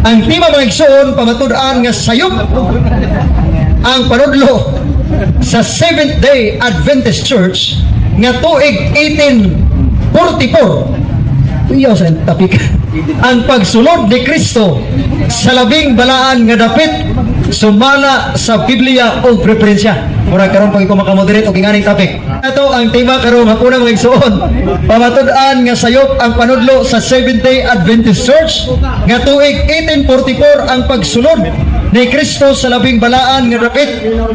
Ang tema, mga igsoon, pamatud-an nga sayop ang panudlo sa Seventh Day Adventist Church nga tuig 1844. Iyaw sa topic. Ang pagsulod ni Kristo sa labing balaan nga dapit sumala sa Biblia o referensya. Mura karon pag ikaw makamoderate og inganing topic. Ato ang tema karong hapuna, mga igsoon. Pamatud-an nga sayop ang panudlo sa Seventh Day Adventist Church nga tuig 1844 ang pagsulod ni Kristo sa labing balaan nga dapit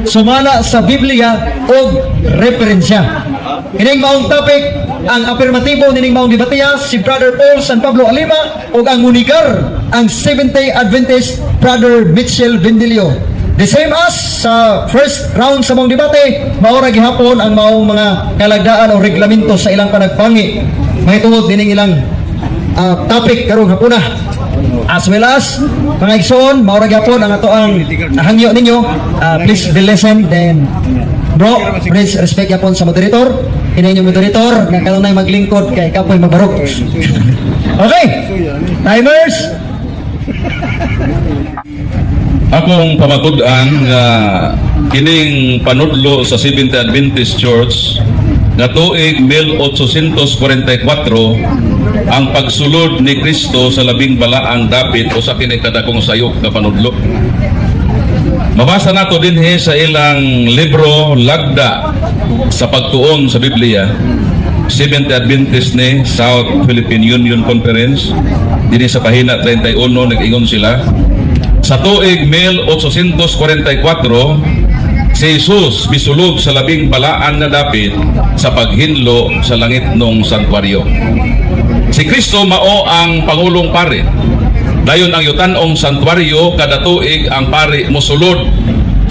sumala sa Biblia o referensya. Kining maong topic, ang apirmatibo nining maong debatiya si Brother Paul San Pablo Alima ug ang munigar ang Seventh-day Adventist Brother Mitchell Vindilio. The same as sa first round sa maong debate, mao ra gihapon ang maong mga kalagdaan o reglamento sa ilang panagpangi mahitungod nining ilang topic karong hapuna. As well as, mga igsoon, mao ra gyapon ang ato ang hangyo ninyo. Please be listen then, bro, please respect yapon sa moderator. Kini inyong moderator nga kanunay maglingkod kay kapoy magbarog. Okay. Timers. Akong pamatud-an nga kining panudlo sa Seventh Adventist Church nga tuig 1844 ang pagsulod ni Kristo sa labing balaang dapit usa kini kadakong sayop nga panudlo. Mabasa nato dinhi sa ilang libro Lagda sa Pagtuon sa Biblia. Seventh Adventist ni South Philippine Union Conference, dinhi sa pahina 31, nag-ingon sila sa tuig 1844 si Jesus misulod sa labing balaan nga dapit sa paghinlo sa langit nung santuario. Si Kristo mao ang pangulong pare. Dayon ang yutanong santuario, kada tuig ang pari mosulod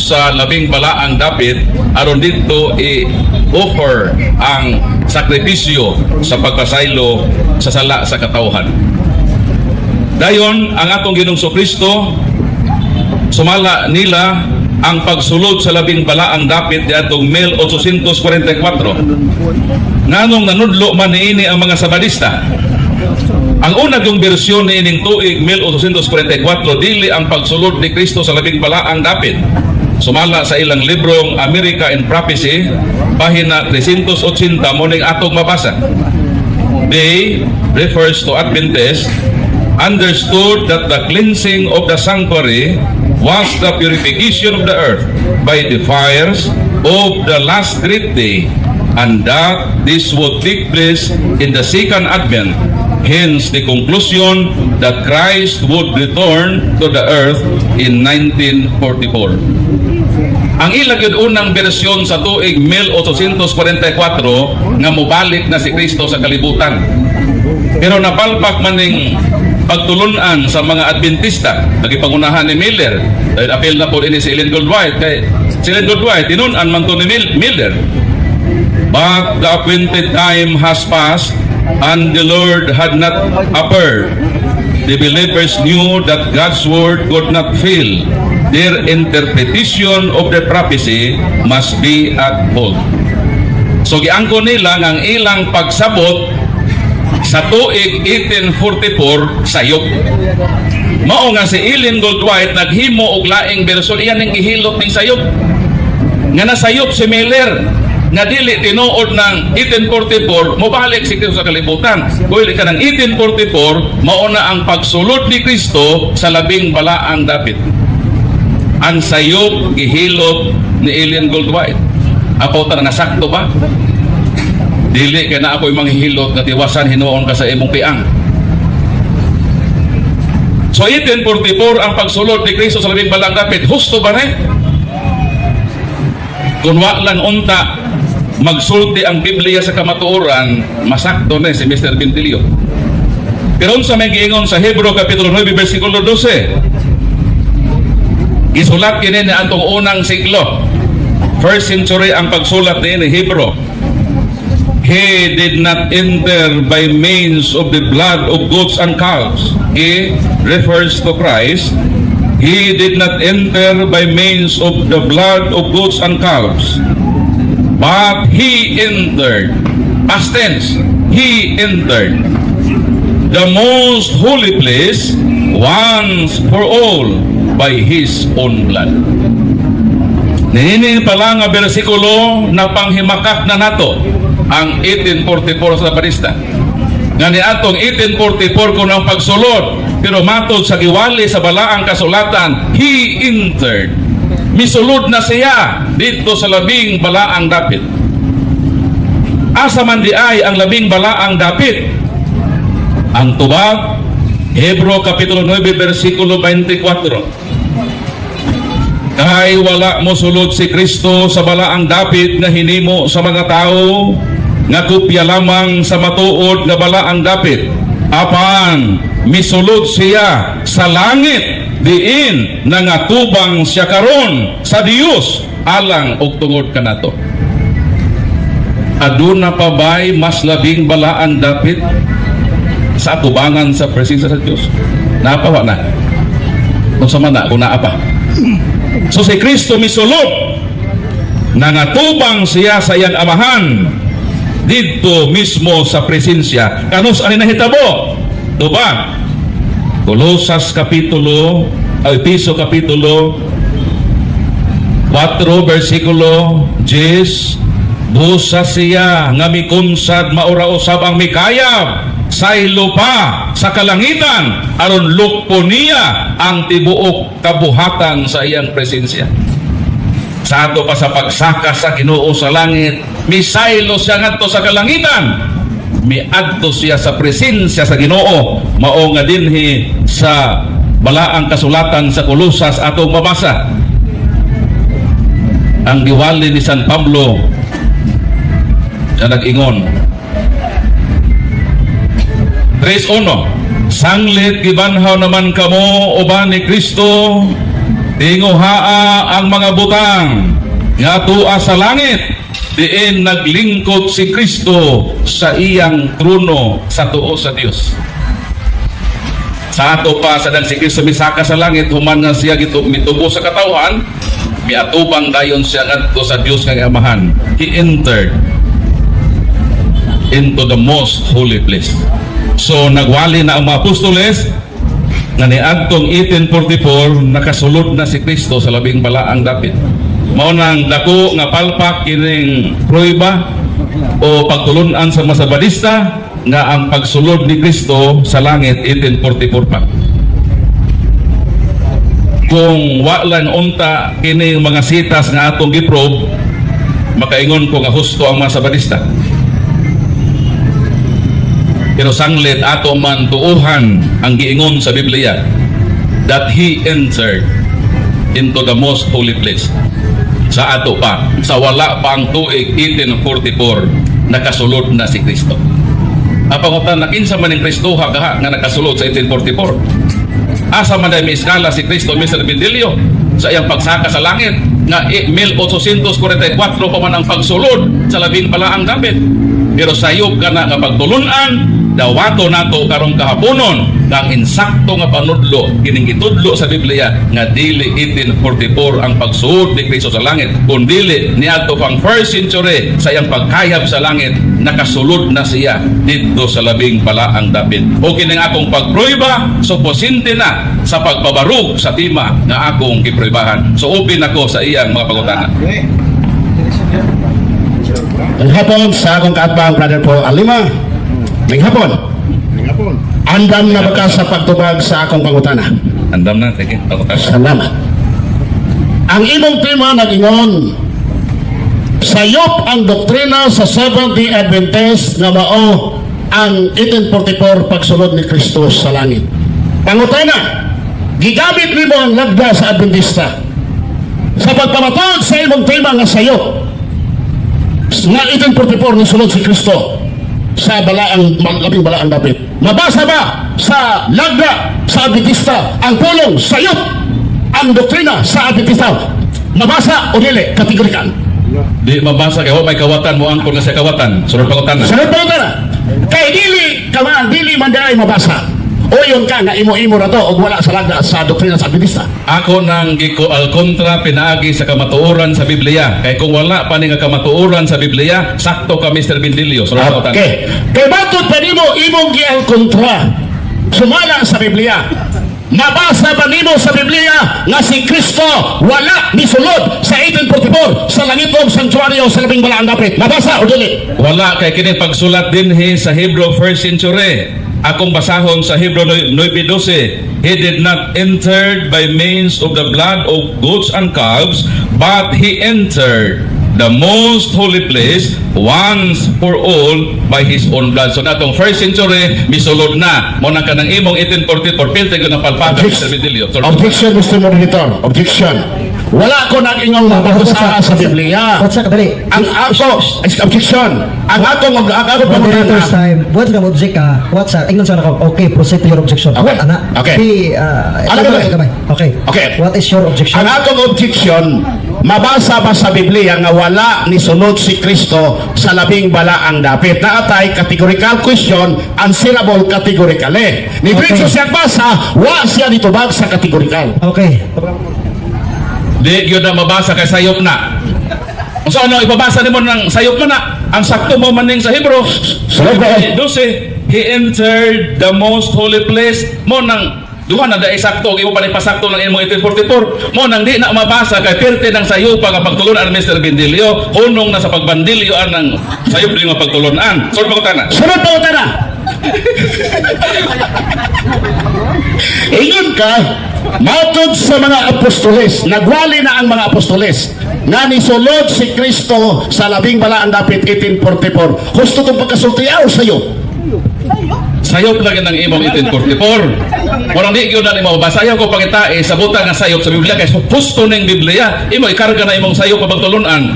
sa labing balaang dapit aron didto i-offer ang sakripisyo sa pagpasaylo sa sala sa katawhan. Dayon ang atong Ginoong Kristo, sumala nila ang pagsulod sa labing balaang dapit diadtong 1844. Nganong nanudlo man niini ang mga Sabadista? Ang una yung bersyon ni ining tuig 1844 dili ang pagsulod ni Kristo sa labing balaang dapit. Sumala sa ilang librong America in Prophecy, pahina 380, mao ning atong mabasa. They refers to Adventist understood that the cleansing of the sanctuary was the purification of the earth by the fires of the last great day and that this would take place in the second advent. Hence the conclusion that Christ would return to the earth in 1944. Ang ilang yun unang bersyon sa tuig 1844 nga mobalik na si Kristo sa kalibutan. Pero napalpak man ning pagtulunan sa mga Adventista, nagipangunahan ni Miller. Dahil apil na po ini si Ellen Gould White. Kay si Ellen Gould White, tinun-an man to ni Miller. But the appointed time has passed and the Lord had not appeared. The believers knew that God's word could not fail. Their interpretation of the prophecy must be at fault. So giangko nila nga ang ilang pagsabot sa tuig 1844 sayop. Mao nga si Ellen Gould White naghimo og laing bersyon, iyan ning gihilot ning sayop. Nga nasayop si Miller nga dili tinuod ng 1844 mobalik si Kristo sa kalibutan. Kundi ka ng 1844 mao na ang pagsulod ni Kristo sa labing balaang dapit. Ang sayop gihilot ni Ellen Gould White. Ako ta nasakto ba? Dili kay na ako'y manghihilot nga tiwasan hinuon ka sa imong piang. So 1844 ang pagsulod ni Kristo sa labing balaang dapit. Husto ba na? Kung wa lang unta magsulti ang Biblia sa kamatuoran, masakto na si Mr. Ventilio. Pero unsa may giingon sa Hebreo kapitulo 9 bersikulo 12? Gisulat kini ni atong unang siglo. First century ang pagsulat ni Hebrew. He did not enter by means of the blood of goats and calves. He refers to Christ. He did not enter by means of the blood of goats and calves. But he entered. Past tense. He entered the most holy place Once for all by His own blood. Niini pa lang nga bersikulo na panghimakak na nato ang 1844 sa Sabadista. Nga niadtong 1844 kuno ang pagsulod, pero matod sa giwali sa balaang kasulatan, He entered. Misulod na siya dito sa labing balaang dapit. Asa man diay ang labing balaang dapit? Ang tubag, Hebro Kapitulo 9, versikulo 24. Kay wala mo sulod si Kristo sa balaang dapit nga hinimo sa mga tao, nga kopya lamang sa matuod nga balaang dapit. Apan misulod siya sa langit, diin nangatubang siya karon sa Dios alang og tungod kanato. Aduna pa ba'y mas labing balaan dapit sa atubangan sa presensya sa Dios? Naa pa, wa na? Kung sa man na, kung naa pa. So si Kristo misulod, nangatubang siya sa iyang Amahan didto mismo sa presensya. Kanus ani nahitabo? Tubag, Kolosas kapitulo, ay, Epeso kapitulo 4 versikulo 10: Busa siya nga mikunsad, maura usab ang mikayab, saylo pa sa kalangitan, aron lukpo niya ang tibuok kabuhatan sa iyang presensya. Sa ato pa sa pagsaka sa Ginoo sa langit, misaylo siya ngadto sa kalangitan, miadto siya sa presensya sa Ginoo. Mao nga dinhi sa balaang kasulatan sa Kolosas atong mabasa ang giwali ni San Pablo na nag-ingon, 3.1: "Sanglit gibanhaw naman kamo uban ni Kristo, tinguhaa ang mga butang nga tua sa langit, diin naglingkod si Kristo sa iyang trono sa tuo sa Dios." Sa ato pa sa si Kristo misaka sa langit, human nga siya gitu mitubo sa katawhan, miatubang dayon siya ngadto sa Dios nga Amahan. He entered into the most holy place. So nagwali na ang mga apostoles nga niadtong 1844 nakasulod na si Kristo sa labing balaang dapit. Mao nang dako nga palpak kining prueba o pagtulunan sa mga Sabadista nga ang pagsulod ni Kristo sa langit 1844 pa. Kung wa lang unta kining mga sitas nga atong giprobe, makaingon ko nga husto ang mga Sabadista. Pero sanglit ato man tuuhan ang giingon sa Biblia that He entered into the most holy place. Sa ato pa, sa wala pa ang tuig 1844, nakasulod na si Kristo. Ang pangutana, kinsa man ning Kristo ha kaha nga nakasulod sa 1844? Asa man dahil may iskala si Kristo, Mr. Bendilio, sa iyang pagsaka sa langit nga 1844 pa man ang pagsulod sa labing balaang dapit? Pero sayop ka na nga pagtulunan, dawato nato karong kahaponon nga ang insakto nga panudlo kining gitudlo sa Biblia nga dili 1844 ang pagsuod ni Kristo sa langit, kundili niadto pang first century, sa iyang pagkayab sa langit, nakasulod na siya didto sa labing balaang dapit. O kining akong pagprueba, supisiyente na sa pagpabarug sa tema nga akong gipruebahan. So open ako sa iyang mga pangutana. Ang hapon sa akong kaatbang, Brother Paul Alima. May hapon. Andam na ba ka sa pagtubag sa akong pangutana? Andam na, sige, pangutana. Salamat. Ang imong tema nag-ingon, sayop ang doktrina sa Seventh-day Adventist nga mao ang 1844 pagsulod ni Kristo sa langit. Pangutana, gigamit nimo ang lagda sa Adventista sa pagpamatuod sa imong tema nga sayop nga 1844 ni sulod si Kristo sa balaang labing balaang dapit. Mabasa ba sa lagda sa Adventista ang pulong "sayop ang doktrina sa Adventista"? Mabasa o dili kategorikal? Di mabasa kay wa may kawatan mo angkon nga sa kawatan. Sunod pangutana. Sunod pangutana. Kay dili ka man, dili man diay mabasa. O yun ka nga imo-imo ra to og wala sa lagda sa doktrina sa Adventista. Ako nang giko al kontra pinaagi sa kamatuoran sa Biblia. Kay kung wala pa ni nga kamatuoran sa Biblia, sakto ka, Mr. Bindilio. Sunod pangutana. Okay. Kay matod pa nimo, imong giang kontra sumala sa Biblia. Mabasa ba nimo sa Biblia nga si Kristo wala misulod sa 1844 sa langitong sanctuaryo sa labing balaang dapit? Mabasa o dili? Wala, kay kini pagsulat dinhi sa Hebrew, first century. Akong basahon sa Hebrew 9:12. "He did not enter by means of the blood of goats and calves, but he entered the most holy place once for all by his own blood." So natong first century, misulod na. Mo nang kanang imong 1844, pilte ko ng palpagan, Mr. Vidilio. Sorry. Objection, Mr. Moderator. Objection. Wala ko nag-ingong mabasa sa Biblia. What's ka dali? Ang ako, objection. Ang akong Moderator's pangutana. Time. What ka object ka? What's sa? Ingnon sa nako. Okay, proceed to your objection. Okay. What ana? Okay. Di, Ano ito gamay? gamay. Okay. Okay. What is your objection? Ang akong objection, mabasa ba sa Biblia nga wala ni sulod si Kristo sa labing balaang dapit? Naatay categorical question, answerable categorically. Ni diretso siya basa, wa siya nitubag sa categorical. Okay. Di gyud na mabasa kay sayop na. So ano ipabasa nimo ng sayop man na? Ang sakto mo maning sa Hebrew. Sunod ba eh? 12, "He entered the most holy place." Mo nang duha na dai sakto, imo pa pasakto ng imong 1844. Mo nang di na mabasa kay pirte ng sayop nga pagtulunan, Mr. Bindilio, hunong na sa pagbandilyo ang sayop nga pagtulunan. Sunod pangutana. Sunod pangutana. Ingon ka, matod sa mga apostoles, nagwali na ang mga apostoles, nga nisulod si Kristo sa labing balaang dapit 1844. Husto tong pagkasulti o sayo? Sayop lagi ng imong 1844. Walang di gyud na nimo mabasa. Ayaw ko pangitae sa butang nga sayop sa Biblia kay husto ning Biblia. Imo ikarga na imong sayop pa pagtulunan.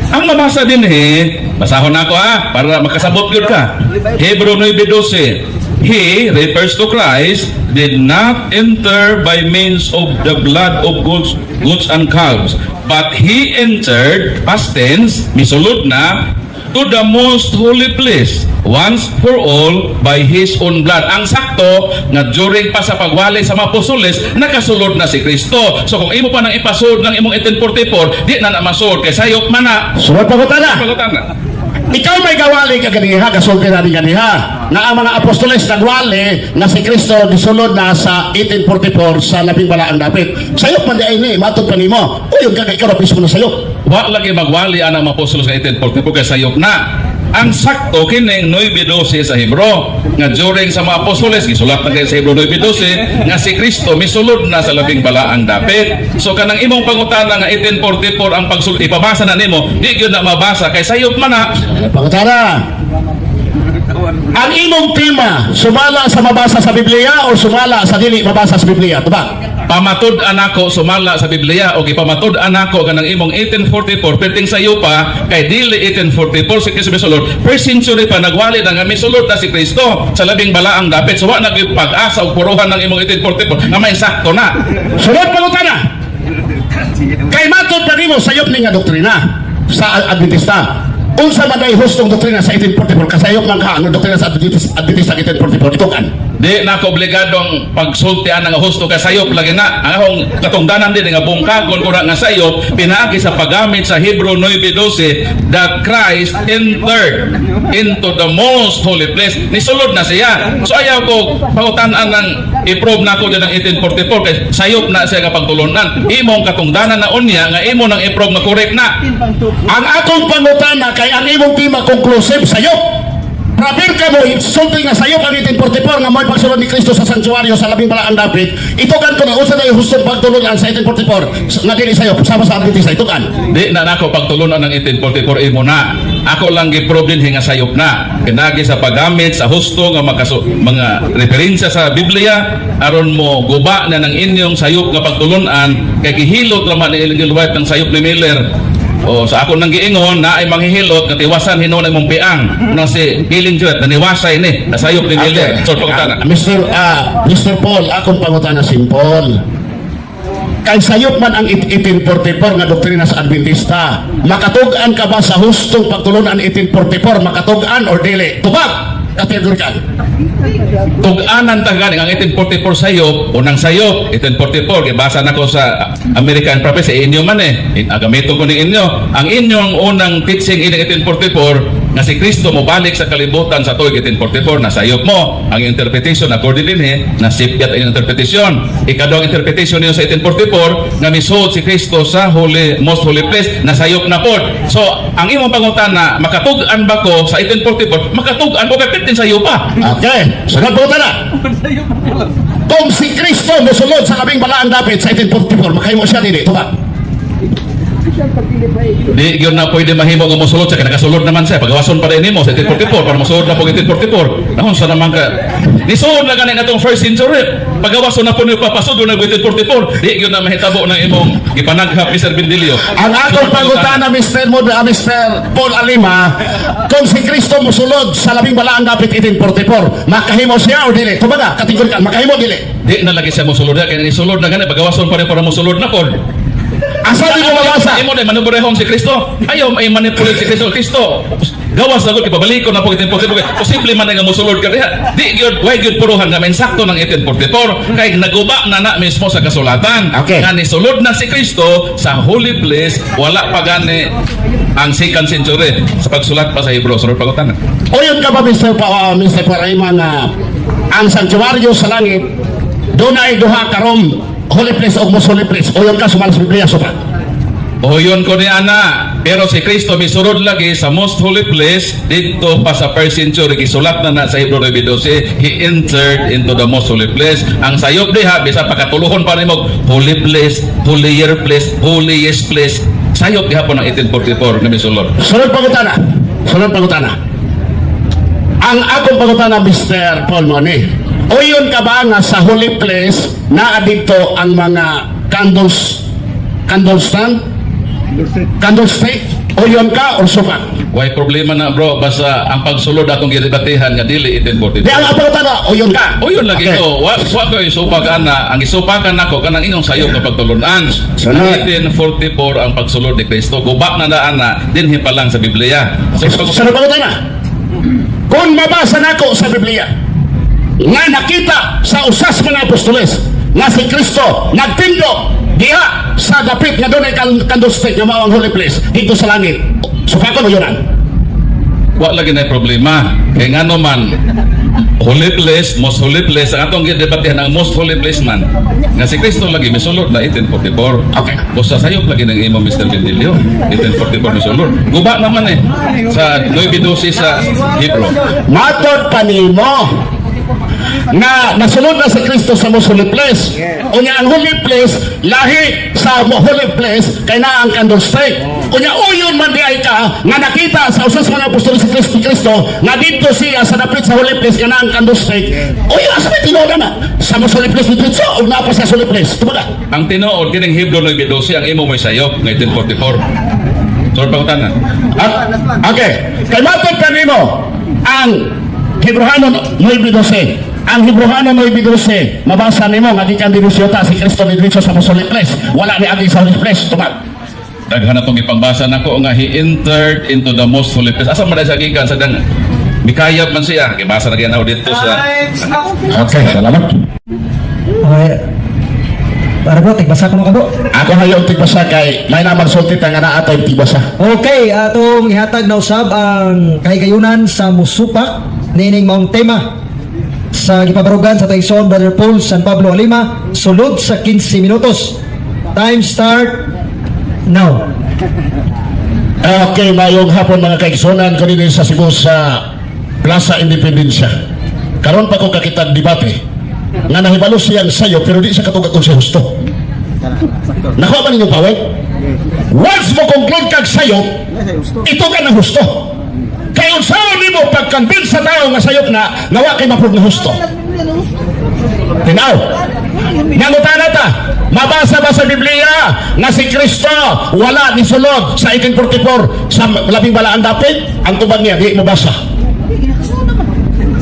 Ang mabasa dinhi, basahon nako ha, para makasabot gyud ka. Hebrew 9:12. "He," refers to Christ, "did not enter by means of the blood of goats and calves, but he entered," past tense, misulod na, "to the most holy place once for all by his own blood." Ang sakto nga during pa sa pagwali sa mga apostoles, nakasulod na si Kristo. So kung imo pa nang ipasud ng imong 1844, di na na masud kay sayop man na. Sunod pangutana. Pangutana. Ikaw may gawali ka ganiha, gasulti na rin ganiha, nga ang mga apostoles nagwali nga si Kristo gisulod na sa 1844 sa labing balaang dapit. Sayop man di ay ni, matod pa nimo. Uy, yung kagay ikaw mismo na sayop. Wa lagi magwali ang mga apostoles sa 1844 kay sayop na. Ang sakto kining 9:12 sa Hebrew nga during sa mga apostoles gisulat na kay sa Hebrew 9:12 nga si Kristo misulod na sa labing balaang dapit. So kanang imong pangutana nga 1844 ang pagsulod, ipabasa na nimo, di gyud na mabasa kay sayop man na. Pangutana. Ang imong tema, sumala sa mabasa sa Biblia o sumala sa dili mabasa sa Biblia? Tubag. Pamatud-an nako sumala sa Biblia o gipamatud-an nako kanang imong 1844 perting sayo pa kay dili 1844 si Kristo misulod. First century pa nagwali na nga misulod na si Kristo sa labing balaang dapit. So wa na gyud pag-asa og puruhan ng imong 1844 nga may sakto na. Sunod pangutana. Kay matod pa nimo sayop ni nga doktrina sa Adventista. Unsa man day hustong doktrina sa 1844 kasayop man ka ang doktrina sa Adventista 1844 itukan? Di na ko obligadong pagsultian nga husto kay sayop lagi na. Ang akong katungdanan din nga bungkagon ko na nga sayop pinaagi sa paggamit sa Hebrew 9:12 that Christ entered into the most holy place. Nisulod na siya. So ayaw ko pangutan-an ng i-prove nako din ang 1844 kay sayop na siya nga pagtulunan. Imong katungdanan na unya nga imo nang i-prove nga correct na. Ang akong pangutana kay ang imong tema conclusive sayop. Praber ka mo, sulti nga sayop ang 1844 nga mo'y pagsulod ni Kristo sa sanctuaryo sa labing balaang dapit. Itukan ko na unsa day hustong pagtulunan sa 1844 nga dili sayop sama sa Adventista itukan. Di na nako pagtulunan ng 1844, imo na. Ako lang gi-prove din nga sayop na. Pinagi sa paggamit sa husto nga mga referensya sa Biblia aron mo guba na ng inyong sayop nga pagtulunan kay gihilot raman ni Ellen White ng sayop ni Miller. O sa ako nang giingon na ay manghihilot nga tiwasan hinuon imong piang nang si Ellen White naniwasay ni nasayop ni Miller. So pangutana. Mr. Paul, akong pangutana simple. Kay sayop man ang 1844 nga doktrina sa Adventista, makatug-an ka ba sa hustong pagtulunan 1844? Makatug-an or dili? Tubag! Categorical. Tug-anan ta gani ang 1844 sayop, unang sayop 1844 gibasa nako sa American Prophecy, inyo man eh. Gamiton ko ni inyo ang inyong unang teaching in 1844. Nga si Kristo mobalik sa kalibutan sa tuig 1844, nasayop mo ang interpretation according dinhi, nasipyat ang interpretation. Ikaduhang interpretation niyo sa 1844 nga misuod si Kristo sa holy most holy place, nasayop na pod. So ang imong pangutana, makatug-an ba ko sa 1844? Makatug-an ko kay 15 sayo pa. Okay, sunod pangutana. Kung si Kristo mosulod sa labing balaang dapit sa 1844, makahimo siya dili? Tubag. Di yun na pwede mahimo nga mosulod siya kay nakasulod naman siya. Pagawason pa rin nimo sa 1844 para mosulod na po 1844. Nahon sa naman ka. Nisulod na gani atong first century. Pagawason na po niyo papasod na 1844. Di yun na mahitabo ng imong gipanaghap, Mr. Bendilio. Ang akong pangutana, Mr. Paul Alima, kung si Kristo mosulod sa labing balaang dapit 1844, makahimo siya o dili? Tubaga, kategorikal, makahimo dili? Di na lagi siya mosulod kay nisulod na gani, pagawason pa rin para mosulod na pod. Asa di mo mabasa? Imo na manubrehon si Kristo. Ayaw ay manipulate si Kristo. Kristo gawas na gud kay pabalikon na po 1844. Posible man nga mosulod ka diha. Di gyud, way gyud puruhan nga mensakto ng 1844 kay naguba na na mismo sa kasulatan. Nga nisulod na si Kristo sa holy place, wala pa gani ang second century sa pagsulat pa sa Hebrew. Sunod pangutana. Uyon ka ba, Mr. Paraima, nga ang sanktuaryo sa langit, doon ay duha ka room, holy place o most holy place? Uyon ka sumala sa Biblia, supa? O yun ko ni ana, pero si Kristo misurod lagi sa most holy place dito pa sa first century, gisulat na na sa Hebrew 9:12, he entered into the most holy place. Ang sayop diha, bisa pakatuluhon pa nimo holy place, holier place, holiest place. Sayop gihapon ng 1844 nga misulod. Sunod pangutana. Sunod pangutana. Ang akong pangutana, Mr. Paul Moni, uyon ka ba nga sa holy place naa dito ang mga candles, candle stand, candlestick? Uyon ka or supak? Way problema na, bro, basta ang pagsulod atong gidebatehan nga dili 1844. Di, ang akong pangutana, uyon ka? O yun lagi Okay. ko. Wa ko isupak ana. Ang isupakan nako kanang inyong sayop nga pagtulunan. Sunod. 1844 ang pagsulod ni Kristo. Guba na na ana dinhi pa lang sa Biblia. So, Sunod pangutana. Kung mabasa nako sa Biblia nga nakita sa usas mga apostoles nga si Kristo nagtindo diha sa dapit nga dunay candlestick nga mao ang holy place dito sa langit, supakon o yunan? Wa lagi na problema. Kay ngano man holy place, most holy place, ang atong gidebatehan ang most holy place man. Nga si Kristo lagi misulod na 1844. Busa sayop lagi ng imo, Mr. Bendilio. 1844 misulod. Guba naman eh sa 9:12 sa Hebrew. Matod pa nimo nga nasulod na si Kristo sa most holy place. Unya ang holy place lahi sa holy place kay naa ang candlestick. Unya uyon man di ay ka nga nakita sa usas mga apostol si Kristo Kristo nga didto siya sa dapit sa holy place nga naa ang candlestick. Unya asa may tinuod na sa most holy place didto o naa pa sa holy place? Tumaga. Ang tinuod kining Hebrew 9:12, ang imo mo'y sayop nga 1844. Sunod pangutana. Ah, okay. Kay matod pa nimo ang Hebrohanon 9:12. Ang Hebrohanon 9:12, mabasa nimo nga gikan dinhi siyota si Kristo didto sa most holy place. Wala ni agi sa holy place. Tumag. Daghan na tong ipangbasa nako nga he entered into the most holy place. Asa man na siya gikan sa dang mikayab man siya. Gibasa na gyud ako dito sa Okay, salamat. Okay. Para bro, tigbasa ko na ka, bro. Ako hayo tigbasa kay may naman sulti ta nga naa tay tigbasa. Okay, atong ihatag na usab ang kahigayunan sa musupak nining maong tema sa gipabarugan sa Tayson Brother Paul San Pablo Alima, sulod sa 15 minutos. Time start now. Okay, mayong hapon mga kaigsunan ko dinhi sa Cebu sa Plaza Independencia. Karon pa ko kakitag debate nga nahibalo siyang sayo pero di siya katugag kung siya husto. Nakuha ba ninyo paway? Once mo conclude kag sayo, ito ka na husto. Kay unsaon nimo pagconvince sa tao nga sayop na nga wa kay ma-prove nga husto? Tinaw. Nangutana ta, mabasa ba sa Biblia nga si Kristo wala ni sulod sa 1844 sa labing balaan dapit? Ang tubag niya, di mabasa.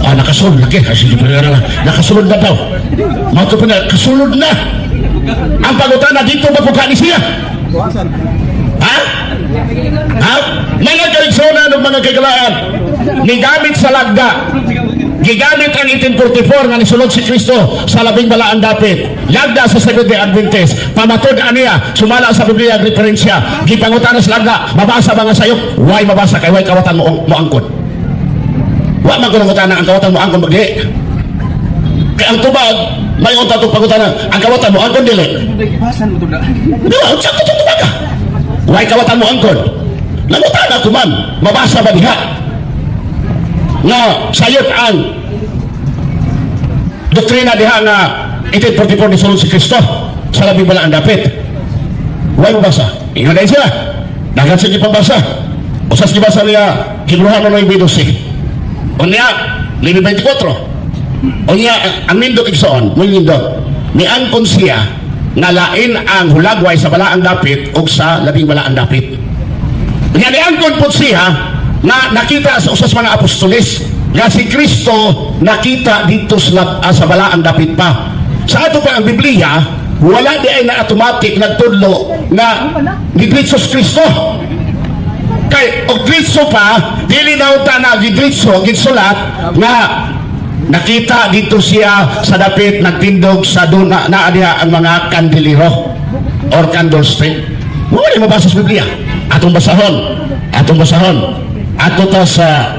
Ah, nakasulod lagi. Ay, sige, pero na, nakasulod na daw. Mato pa na, kasulod na. Ang pangutana dito ba ni siya? Ha? Ha? Mga kaigsunan ng mga kagalaan, ni gamit sa lagda, Gigamit ang 1844 nga nisulod si Kristo sa labing balaan dapit. Lagda sa Seventh Day Adventist. Pamatud aniya sumala sa Biblia ang referensya. Gipangutana sa lagda, mabasa ba nga sayop? Why mabasa kay way kawatan mo moangkon. Wa man ko nangutana ang kawatan mo angkon magdi. Kay ang tubag, may unta itong pangutana, ang kawatan mo angkon dili. Di ba? Unsa to tubag ka? Way kawatan mo angkon. Nangutana ko man, mabasa ba diha? Nga sayop ang doktrina diha nga 1844 ni sulod si Kristo sa labing balaan dapit. Way mabasa. Ingon dahil sila. Dagan sa gipabasa. Usas gibasa niya, Hebreohanon 9:12. Unya, 9:24. Unya, ang nindot igsoon, mo nindot. Niangkon siya nga lain ang hulagway sa balaang dapit o sa labing balaang dapit. Nga niangkon po siya nga nakita sa usas mga apostoles nga si Kristo nakita dito sa balaang dapit pa. Sa ato pa ang Biblia, wala di ay na automatic nagtudlo na ni Jesus Kristo. Kay og diretso pa, dili na unta na gidritso, gitsulat nga nakita dito siya sa dapit nagtindog sa doon na naa diha ang mga kandelero or candlestick. Mo ni mabasa sa Biblia. Atong basahon. Atong basahon. Ato ta sa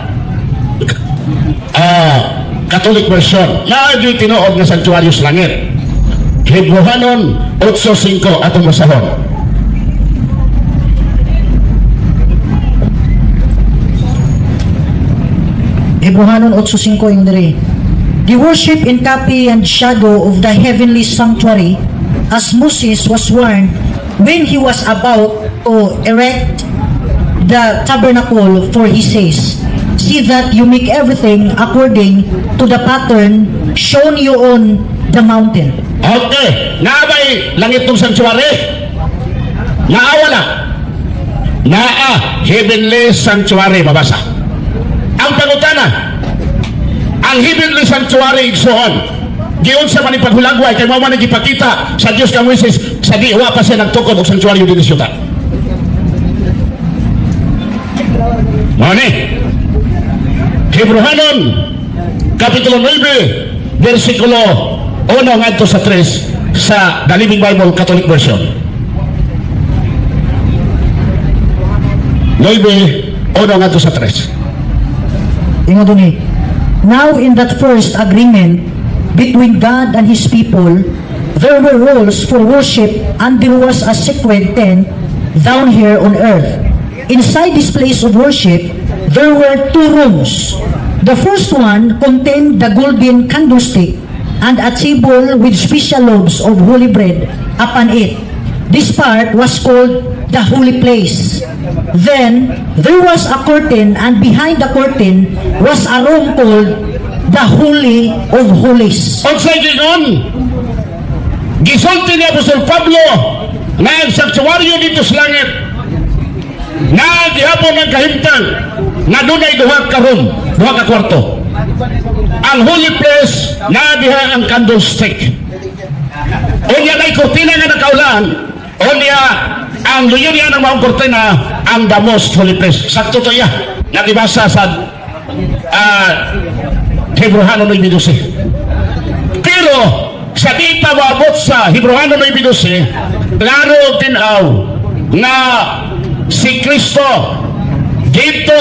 Catholic version. Naa gyud tinuod nga sanctuaryo sa langit. Hebreohanon 8:5 atong basahon. Hebreohanon 8:5 yung diri. The worship in copy and shadow of the heavenly sanctuary, as Moses was warned when he was about to erect the tabernacle, for he says, "See that you make everything according to the pattern shown you on the mountain." Okay, naa ba'y langit tong sanctuary? Naa wala? Naa heavenly sanctuary mabasa. Ang pangutana, ang heavenly sanctuary igsoon, giunsa man ni paghulagway kay mao man ni gipakita sa Dios kang Moises sa di wa pa siya nagtukod og sanctuary dinhi sa yuta. Mao ni Hebreohanon Kapitulo 9, versikulo 1 ngadto sa 3 sa The Living Bible Catholic Version. 9, 1 ngadto sa 3. Ingon dun eh. Now in that first agreement between God and His people, there were rules for worship and there was a sacred tent down here on earth. Inside this place of worship, there were two rooms. The first one contained the golden candlestick and a table with special loaves of holy bread upon it. This part was called the holy place. Then there was a curtain, and behind the curtain was a room called the Holy of Holies. Unsay giingon? Gisulti ni Apostol Pablo nga ang sanctuaryo dito sa langit na gihapon ang kahimtang nga dunay duha ka room, duha ka kwarto. Ang holy place na diha ang candlestick. Unya nay kurtina nga nakaulan, unya ang luyo niya ng maong kurtina ang the most holy place. Sakto to iya. Nagibasa sa Hebreohano 9:12. Pero sa di pa maabot sa Hebreohano 9:12, klaro tinaw nga si Kristo dito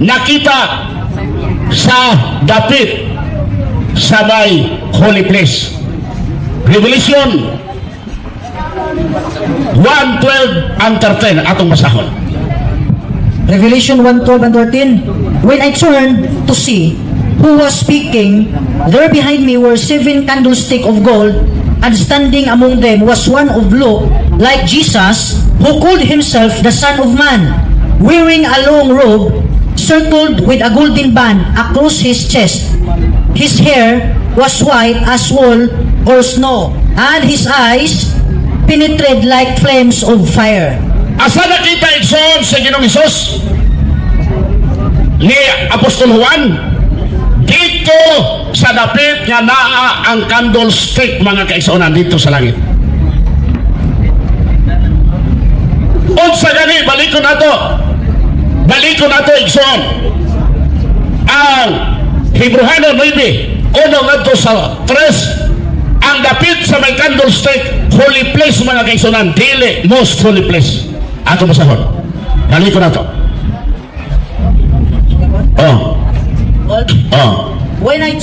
nakita sa dapit sa may holy place. Revelation 1:12 and 13 atong basahon. Revelation 1:12 and 13. When I turned to see who was speaking, there behind me were seven candlesticks of gold, and standing among them was one of look like Jesus, who called himself the Son of Man, wearing a long robe circled with a golden band across his chest. His hair was white as wool or snow, and his eyes penetrated like flames of fire. Asa nakita igsoon sa Ginoong Hesus ni Apostol Juan? Dito sa dapit nga naa ang candlestick, mga kaigsuonan, dito sa langit. Unsa gani, balikon nato. Balikon nato igsoon. Ang Hebreohano 9:1 ngadto sa 3, ang dapit sa may candlestick, holy place, mga kaigsuonan, dili most holy place. Ato basahon. Balik ko na to. Oh. Oh. When I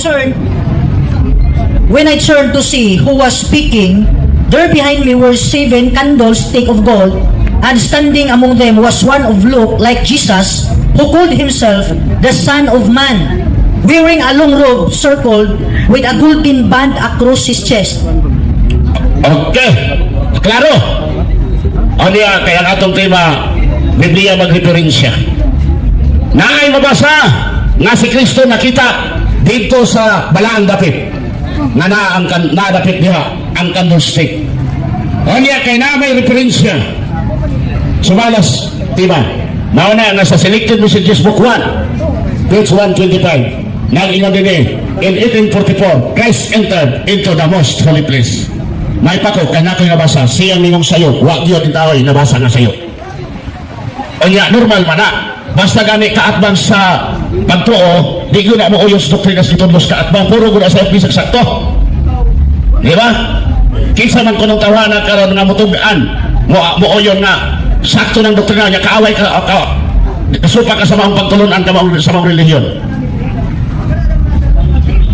turned to see who was speaking, there behind me were seven candlesticks of gold, and standing among them was one who looked like Jesus, who called himself the Son of Man, wearing a long robe circled with a golden band across his chest. Okay. Klaro. O niya, kaya ang atong tema, Biblia magreferensya. Naay mabasa nga si Kristo nakita dito sa balaang dapit. Nga naa ang kan, naa dapit diha ang candlestick. O niya, kay na may referensya. Sumalas, tema. Mao na nga sa Selected Messages Book 1, page 125. Nag-ingon din eh, in 1844, Christ entered into the most holy place. May pako, kay na ko'y nabasa, siyang ningong sayo, wa gyud tao'y nabasa nga sayo. Unya, normal man na. Basta gani kaatbang sa pagtuo, di ko na mo uyos doktrina sa gitudlos kaatbang, puro ko na sa bisag sakto. Di ba? Kinsa man kunong tawana karon nga mutugan, mo mo uyon nga sakto ng doktrina niya, kaaway ka, ka kasupa ka sa maong pagtulunan ka maong, sa maong relihiyon.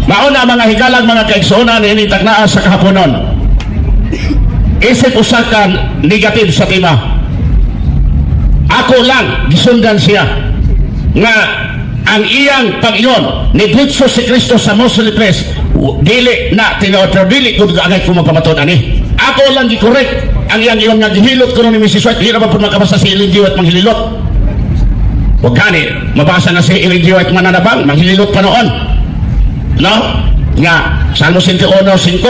Mauna, mga higalang mga kaigsuonan, ini taknaa sa kahaponon. Isip usa ka negative sa tema. Ako lang gisundan siya nga ang iyang pag-ingon ni diretso si Kristo sa most holy place, dili na tinuod, pero dili gud angay ko magpamatuod ani. Ako lang gi-correct ang iyang ingon nga gihilot ko ni Mrs. White. Di na ba po makabasa si Ellen G. White manghililot? Wag gani mabasa na si Ellen G. White mananabang manghililot pa noon, no? Nga Salmo 101:5,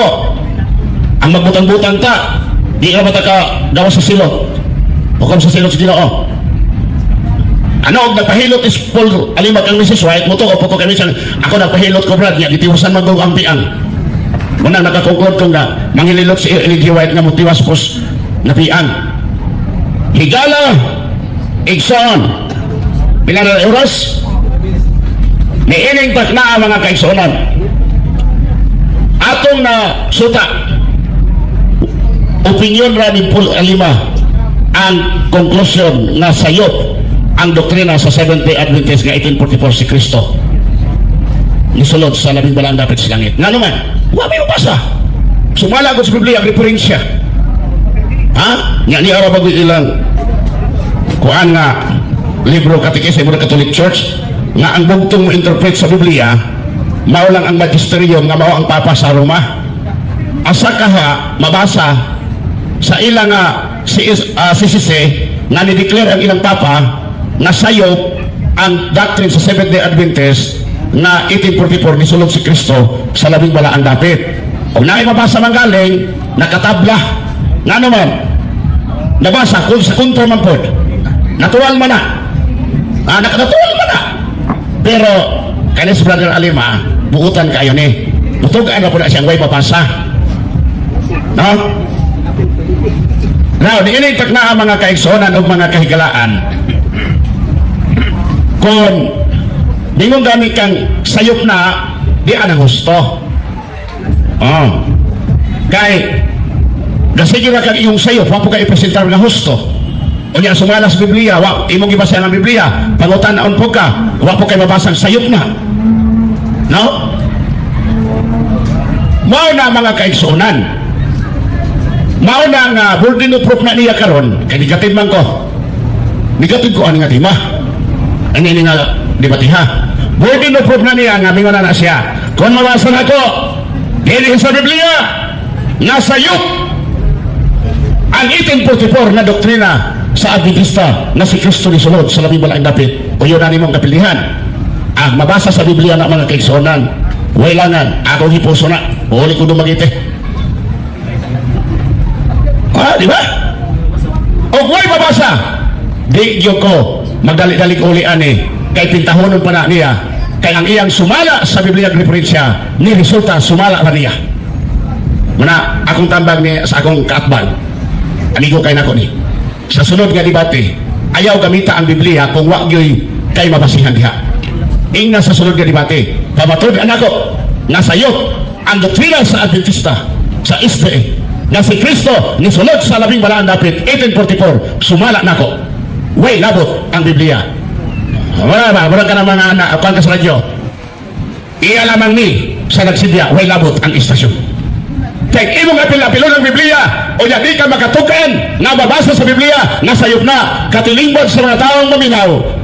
ang magbutang-butang ta, di ka ba ta ka gawas sa silot? Hukom sa silot sa Ginoo. Ano og nagpahilot is Paul Alimag ang Mrs. White, mo to ko kami siya, ako nagpahilot ko, brad, nya gitiwasan man ang piang. Munang nakakonclude ko nga manghililot si Ellen G. White nga motiwas pos na piang. Higala, igsoon, pila na oras? Ni ining takna, mga kaigsuonan. Atong na suta, opinion ra ni Paul Alima ang conclusion nga sayop ang doktrina sa Seventh-day Adventist nga 1844 si Kristo nisulod sa labing balaang dapit sa langit. Nga naman, wa may mabasa. Sumala ko sa Biblia ang referensya. Ha? Nga ni ara bago ilang kuan nga libro katikis sa Catholic Church nga ang bugtong mo interpret sa Biblia mao lang ang magisterium nga mao ang Papa sa Roma. Asa kaha mabasa sa ilang nga si CCC nga ni-declare ang ilang Papa nga sayop ang doctrine sa Seventh-day Adventist nga 1844 nisulod si Kristo sa labing balaang dapit? Kung naay mabasa man galing, nakatabla. Nga naman, nabasa kung sa kontra man pod. Natural man na. Ah, nakanatural man na. Pero, kanis Brother Alima, buutan kayo ni. Mutugaan na po na siyang way mabasa. No? Now, di ini takna ang mga kaigsuonan o mga kahigalaan. Kung dingon gani kang sayop na, di anang gusto. Oh. Kay, gasige ra kag iyong sayop, wa po ka ipresentar nga husto. Unya sumala sa Biblia, wa imong gibasa ang Biblia, pangutan-on po ka, wa po kay mabasang sayop na. No? Mao na, mga kaigsuonan. Mao na nga burden of proof na niya karon, kay negative man ko. Negative ko ani nga tema. Ani ni nga debate ha. Burden of proof na niya nga mingon na siya. Kung mabasa na ko, dili sa Biblia, nga sayop ang 1844 na doktrina sa Adventista na si Kristo ni sulod sa labing balaang dapit, o yun na nimong kapilihan. Ang mabasa sa Biblia na, mga kaigsuonan, wailangan, akong hipuso na, uli ko dumagite. Ah, di ba? O kung mabasa, di gyud ko magdali-dali uli ani, kay pintahonon pa na niya, kay ang iyang sumala sa Biblia referensya, ni resulta sumala pa niya. Muna, akong tambag ni sa akong kaatbang, amigo kay nako ni. Sa sunod nga debate, ayaw gamita ang Biblia kung wa gyoy kay mabasihan diha. Ingna sa sunod nga debate, Pamatud-an ako nga sayop ang doktrina sa Adventista sa SDA nga si Kristo nisulod sa labing balaan dapit 1844, sumala nako. Way labot ang Biblia. Wala ba? Wala ka na mga anak, kuan ka sa radyo. Iya lamang ni sa nagsidya, way labot ang istasyon. Kay imong apil-apilon ang Biblia, o di ka makatukan nga mabasa sa Biblia, nga sayop na, katilingban sa mga taong maminaw,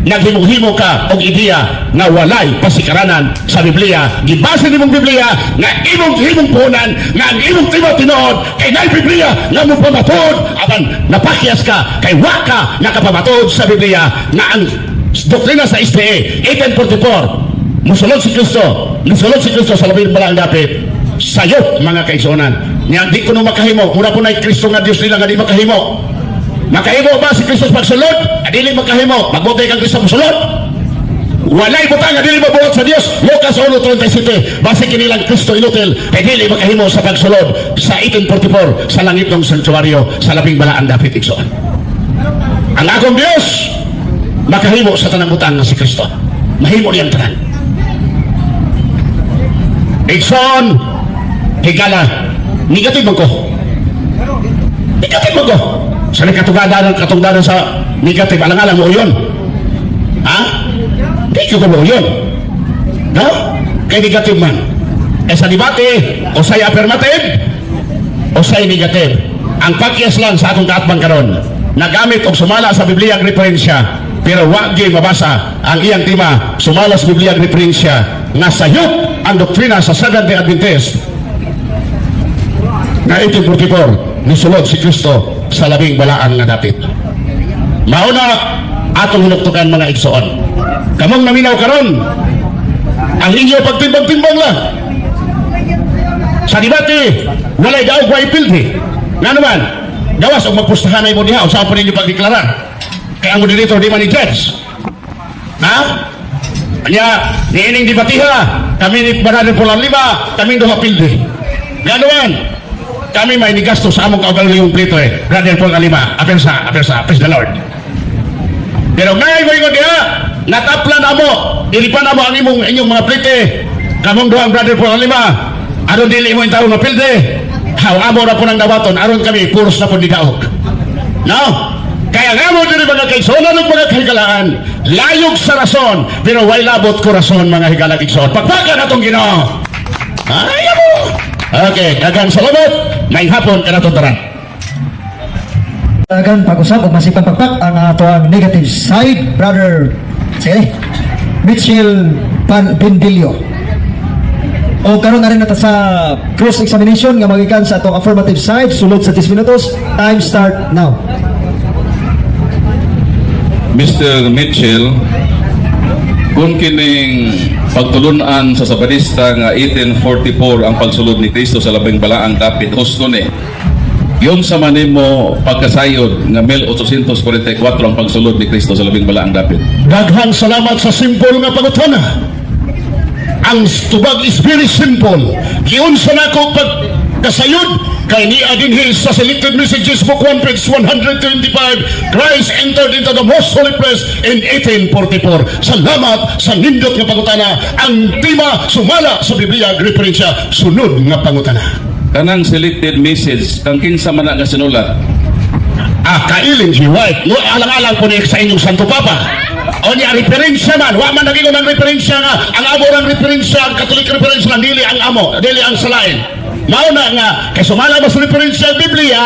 naghimo-himo ka og ideya nga walay pasikaranan sa Biblia. Gibase nimong Biblia nga imong himong puhunan nga ang imong tema tinuod kay naay Biblia nga mo pamatuod, apan napakyas ka kay wa ka nakapamatuod sa Biblia nga ang doktrina sa SDA 1844 musulod si Kristo sa labing balaang dapit, sayop, mga kaigsuonan. Nya di ko no makahimo, mura po na Kristo nga Dios nila nga di makahimo. Makahimo ba si Kristo sa pagsulod? Dili makahimo. Magbutay kang Kristo pagsulod. Walay butang nga dili mabuhat sa Dios. Lucas 1:37. Base kinilang Kristo inutil kay dili makahimo sa pagsulod sa 1844 sa langit ng sanktuaryo sa labing balaan dapit, igsoon. Ang akong Dios makahimo sa tanang butang nga si Kristo. Mahimo niyang tanan. Igsoon, higala, negative man ko. Negative man ko. Sa katugadanan, katugdanan sa negative, alang-alang mo yun. Ha? Di ko mo yun. No? Kay negative man. Eh sa debate, o say affirmative, o say negative. Ang pakyas lang sa atong kaatbang karon, nagamit og sumala sa Biblia ang referensya, pero wa gyud mabasa ang iyang tema sumala sa Biblia ang referensya nga sayop ang doktrina sa Seventh-day Adventist nga 1844 nisulod si Kristo sa labing balaan nga dapit. Mauna atong hinuktukan, mga igsoon. Kamong naminaw karon, ang inyo pagtimbang-timbang lang. Sa debate, walay daog, way pildi. Nga naman, gawas og magpustahanay mo diha, unsa pa ninyo pagdeklarar? Kaya ang moderator di man ni judge. Ha? Anya, niining debatiha, kami ni Brother Pulang Lima, kami duha pildi. Nga naman, kami may nigasto sa among kaugalingong plito eh. Brother Paul Lima, apersa, apersa, praise the Lord. Pero ngay mo ingon diha, nataplan amo, dili pa namo ang imong inyong mga plite. Kamong duhang Brother Paul Lima, aron dili mo intawon nga pilde. Haw amo ra po nang dawaton, aron kami puros na po ni daog. No? Kaya nga mo diri, mga kaigsuonan ug mga kahigalaan, layog sa rason, pero way labot ko rason, mga higalag igsoon. Pagpakan atong Ginoo. Ay amo. Okay, daghang salamat. Maayong hapon kanatong tanan. Dagan pag-usap ug masipang pagpak ang ato ang negative side, Brother, sige, Mitchell Pan Bendilio. O karon na rin nata sa cross examination nga magikan sa atong affirmative side, sulod sa 10 minutos. Time start now. Mr. Mitchell, kung kining pagtulunan sa Sabadista nga 1844 ang pagsulod ni Kristo sa labing balaang dapit, husto ni. Yung sa manimo pagkasayod nga 1844 ang pagsulod ni Kristo sa labing balaang dapit? Daghang salamat sa simple nga pangutana. Ang tubag is very simple. Giunsa nako pag kasayod kay niya dinhi sa Selected Messages Book 1 page 125, Christ entered into the most holy place in 1844. Salamat sa nindot nga pangutana. Ang tema sumala sa Biblia referensya. Sunod nga pangutana. Kanang Selected Message, kang kinsa man na nga sinulat? Ah, kay Ellen G. White. No, alang-alang po ni sa inyong Santo Papa. O niya, referensya man. Wa man naging ng referensya nga. Ang amo ng referensya, ang Catholic reference lang, dili ang amo, dili ang salain. Mao na nga, kay sumala mas referensya ang Biblia,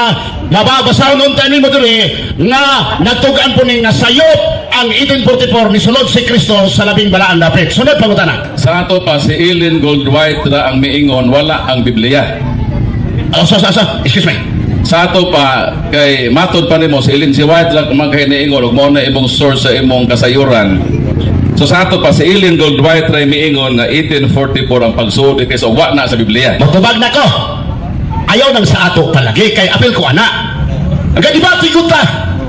mababasahon unta nimo diri nga nagtugaan po ni nga sayop ang 1844 ni sulod si Kristo sa labing balaan dapit. Sunod pangutana. Sa ato pa, si Ellen Gold White ra ang miingon wala ang Biblia. Oh, so, excuse me. Sa ato pa, kay matod pa nimo si Ellen G. White lang kumangkay niingon ug mao na imong source sa imong kasayuran. So sa ato pa, si Ellen Gold White ra miingon nga 1844 ang pagsulod ni Kristo, wa na sa Biblia. Magtubag na ko. Ayaw nang sa ato palagi kay apil ko ana. Ang debate ko ta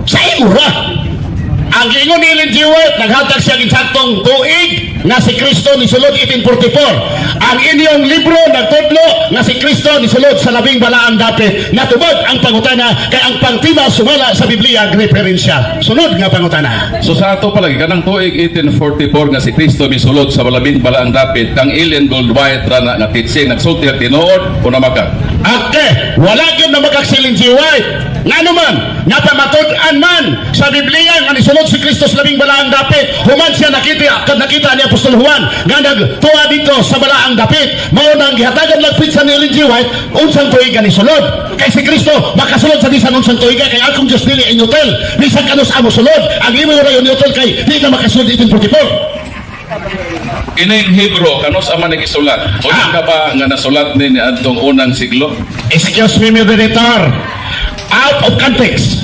sa imo ra. Ang giingon ni Ellen G. White, naghatag siya insaktong tuig nga si Kristo ni sulod 1844. Ang inyong libro nagtudlo nga si Kristo ni sulod sa labing balaang dapit. Natubod ang pangutana kay ang pangtima sumala sa Biblia ang referensya. Sunod nga pangutana. So sa ato palagi kanang tuig 1844 nga si Kristo misulod sa labing balaang dapit, kang Ellen Gold White ra na nga teaching nagsulti ang tinuod o namakak? Okay, wala gyud na si Ellen G. White. Nga naman, napamatud-an man sa Biblia nga nisulod si Kristo sa labing balaang dapit. Human siya nakita, kad nakita ni Apostol Juan nga nagtuwa dito sa balaang dapit. Mao nang gihatagan lang sa ni Ellen G. White unsang tuig nga nisulod. Kay si Kristo makasulod sa bisan unsang tuig, kay akong Diyos dili inutil. Bisan kanus amo sulod, ang imo ra inutil kay di na makasulod 1844. Ining Hebro kanus ama nagisulat? O ka ba nga nasulat ni adtong unang siglo? Excuse me, moderator. Out of context.